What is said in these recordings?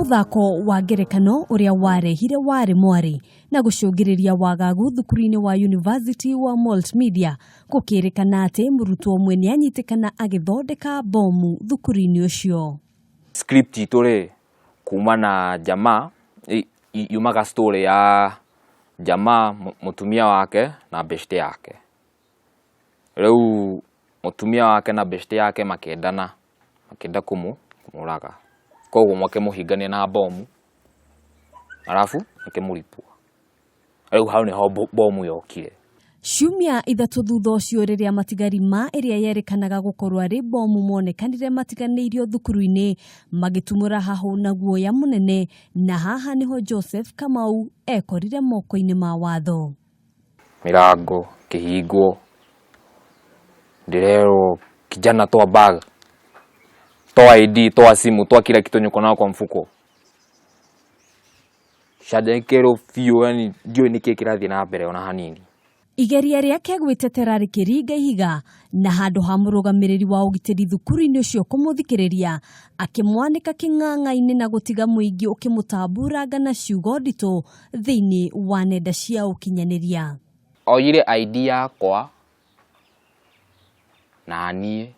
Mũthako wa ngerekano ũrĩa warehire warĩ mwarĩ na gũcũngĩrĩria wagagu thukuru-inĩ wa University wa Multimedia, gũkĩrĩkana atĩ mũrutwo ũmwe nĩanyitĩkana agĩthondeka bomu thukuru-inĩ ũcio. Script itũ rĩ, kuma na jamaa yumaga story ya jamaa, mũtumia wake na beshte yake. Rĩu mũtumia wake na beshte yake makĩendana, makĩenda kũmũraga, koguo makĩmũhingania na bomu, arabu makĩmũripua. Rĩu hau nĩho bomu yokire. Ciumia 3 thutha ũcio, rĩrĩa matigari ma ĩrĩa yerĩkanaga gũkorwo arĩ bomu monekanire matiganĩirio thukuru-inĩ, magĩtumũra hahũ na guoya mũnene, na haha nĩho Joseph Kamau ekorire moko-inĩ ma watho. Mirango kĩhingwo, ndĩrerwo, "Kijana, toa bag, toa ID, toa simu, toa kila kitu niko nayo kwa mfuko." Canjamũkĩrwo biũ, yani ndiũĩ nĩkĩ kĩrathiĩ na mbere ona hanini. Igeria rĩake gwĩtetera rĩkĩringa ihiga, na handũ ha mũrũgamĩrĩri wa ũgitĩri thukuru-inĩ ũcio kũmũthikĩrĩria, akĩmwanĩka kĩng'ang'a-inĩ na gũtiga mũingĩ ũkĩmũtamburanga na ciugo nditũ thĩinĩ wa nenda cia ũkinyanĩria. Oire ID yakwa na niĩ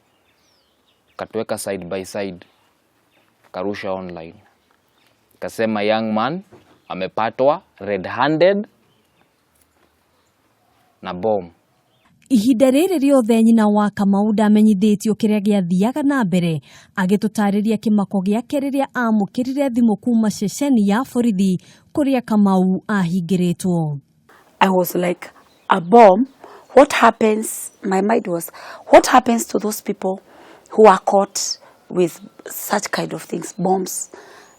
katuweka side by side, karusha online, kasema, "Young man amepatwa red handed na bomb." Ihinda rĩrĩ rĩothe nyina wa Kamau ndamenyithĩtio kĩrĩa gĩathiaga na mbere. Agĩtũtarĩria kĩmako gĩake rĩrĩa amũkĩrire thimũ kuma ceceni ya borithi kũrĩa Kamau ahingĩrĩtwo. I was like, "A bomb? What happens?" My mind was, "What happens to those people who are caught with such kind of things, bombs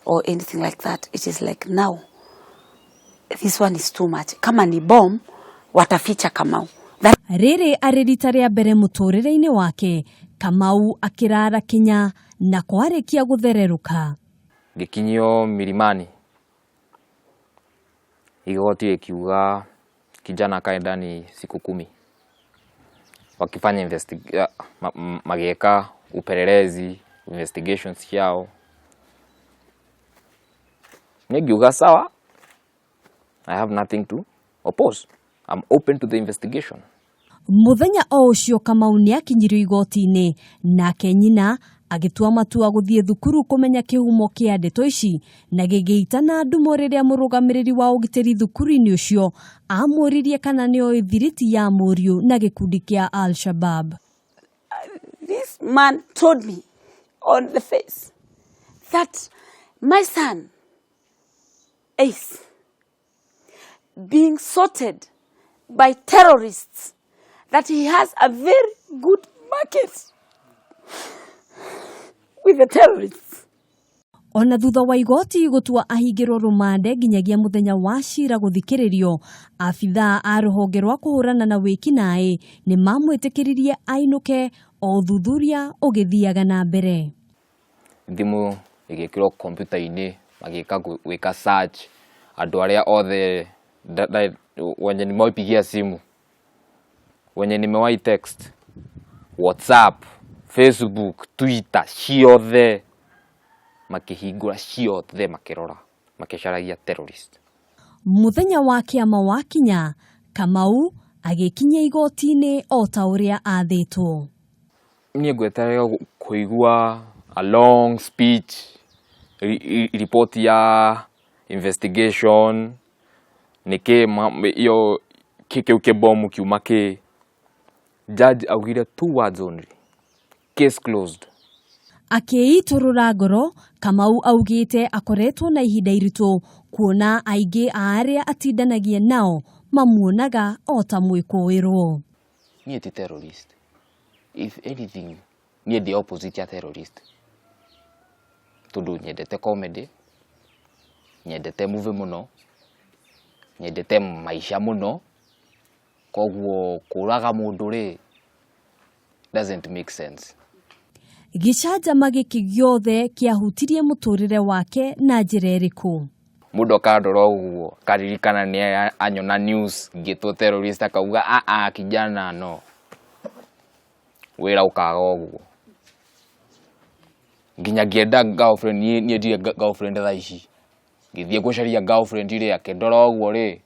or anything like that?" It is like, now, this one is too much. Kama ni bomb, wataficha Kamau. That Rĩrĩ arĩ rita rĩa mbere mũtũrĩre-inĩ wake, Kamau akĩrara kinya na kwarĩkia gũthererũka. Ngĩkinyio Milimani, igoti ikiuga kijana akae ndani siku 10 wakifanya magĩka upelelezi, investigations ciao. Niĩ ngiuga, "Sawa, I have nothing to oppose. I'm open to the investigation." Mũthenya o ũcio Kamau nĩ akinyirio igoti-inĩ, nake nyina agĩtua matua gũthiĩ thukuru kũmenya kĩhumo kĩa ndeto ici, na gĩgĩitana ndumo rĩrĩa mũrũgamĩrĩri wa ũgitĩri thukuru-inĩ ũcio amũririe kana nĩoĩ thiriti ya mũriũ na gĩkundi kĩa Al-Shabab. This man told me on the face that my son is being sorted by terrorists, that he has a very good market with the terrorists. Ona thutha wa igoti gũtua ahingĩrwo rũmande nginyagia mũthenya wa cira gũthikĩrĩrio, abithaa a rũhonge rwa kũhũrana na wĩkinaĩ nĩ mamwĩtĩkĩririe ainũke o ũthuthuria ũgĩthiaga na mbere. Thimũ ĩgĩkĩrwo kompiuta-inĩ, magĩka gwĩka search andũ arĩa othe wenye nimewapigia simu, wenye nimewahi text, WhatsApp, Facebook, Twitter, ciothe makĩhingũra ciothe, makĩrora, makĩcaragia terrorist. Mũthenya wa kĩama wakinya, Kamau agĩkinya igoti-inĩ o ta ũrĩa athĩtwo. Niĩ ngweterera kũigua a long speech, report ya investigation, nĩkĩ iyo kĩu kĩbomu kiuma kĩ. Judge augire two words only, "Case closed." Akĩitũrũra ngoro, Kamau augĩte akoretwo na ihinda iritũ kuona aingĩ a arĩa atindanagia nao mamuonaga o ta mwĩkũĩrwo. Niĩ ti terrorist. If anything, niĩ ndĩ opposite ya terrorist, tondũ nyendete comedy, nyendete movie mũno, nyendete maisha mũno. Koguo kũraga mũndũ rĩ, doesn't make sense. Gĩcanjama gĩkĩ gĩothe kĩahutirie mũtũrĩre wake na njĩra ĩrĩkũ? Mũndũ akandora ũguo, akaririkana nĩ anyona news ngĩtwo terrorist, akauga, "Aa, kijana, no wĩra ũkaga ũguo." Nginya ngĩenda girlfriend, niĩ niĩ ndirĩ girlfriend thaa ici. Ngĩthiĩ gũcaria girlfriend rĩ, akĩndora ũguo rĩ,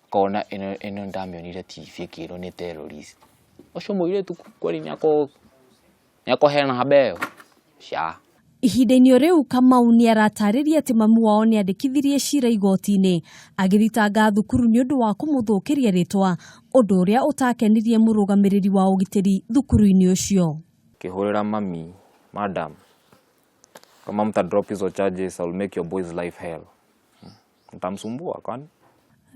akona ĩno ĩno ndamĩonire TV ĩkĩrwo nĩ terrorist. Ũcio mũirĩtu kweli nĩakũhe namba ĩyo? Ca. Ihinda-inĩ o rĩu Kamau nĩ aratarĩria atĩ mamu wao nĩ andĩkithirie cira igoti-inĩ agĩthitanga thukuru nĩ ũndũ wa kũmũthũkĩria rĩtwa, ũndũ ũrĩa ũtakenirie mũrũgamĩrĩri wa ũgitĩri thukuru-inĩ ũcio. Ngĩhũrĩra mami, madam, kama mta drop hizo charges I will make your boy's life hell. Mtamsumbua kwani?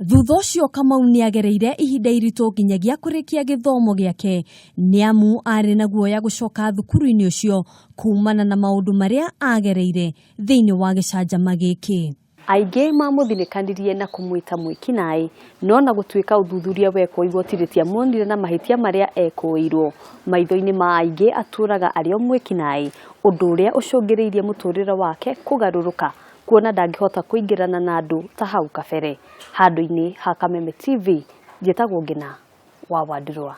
Thutha ũcio Kamau nĩ agereire ihinda iritũ nginyagia kũrĩkia gĩthomo gĩake nĩ amu arĩ na guoya gũcoka thukuru-inĩ ũcio kumana na maũndũ marĩa agereire thĩinĩ wa gĩcanjama gĩkĩ. Aingĩ mamũthinĩkanirie na kũmwĩta mwĩkinaĩ, no na gũtuĩka ũthuthuria wekwo igoti rĩtiamuonire na mahĩtia marĩa ekũĩirwo, maitho-inĩ ma aingĩ atũraga arĩ o mwĩkinaĩ, ũndũ ũrĩa ũcũngĩrĩirie mũtũrĩre wake kũgarũrũka kuona ndangĩhota kũingĩrana na andũ ta hau kabere. Handũ-inĩ ha Kameme TV, njĩtagwo Ngina wa Wandirũa.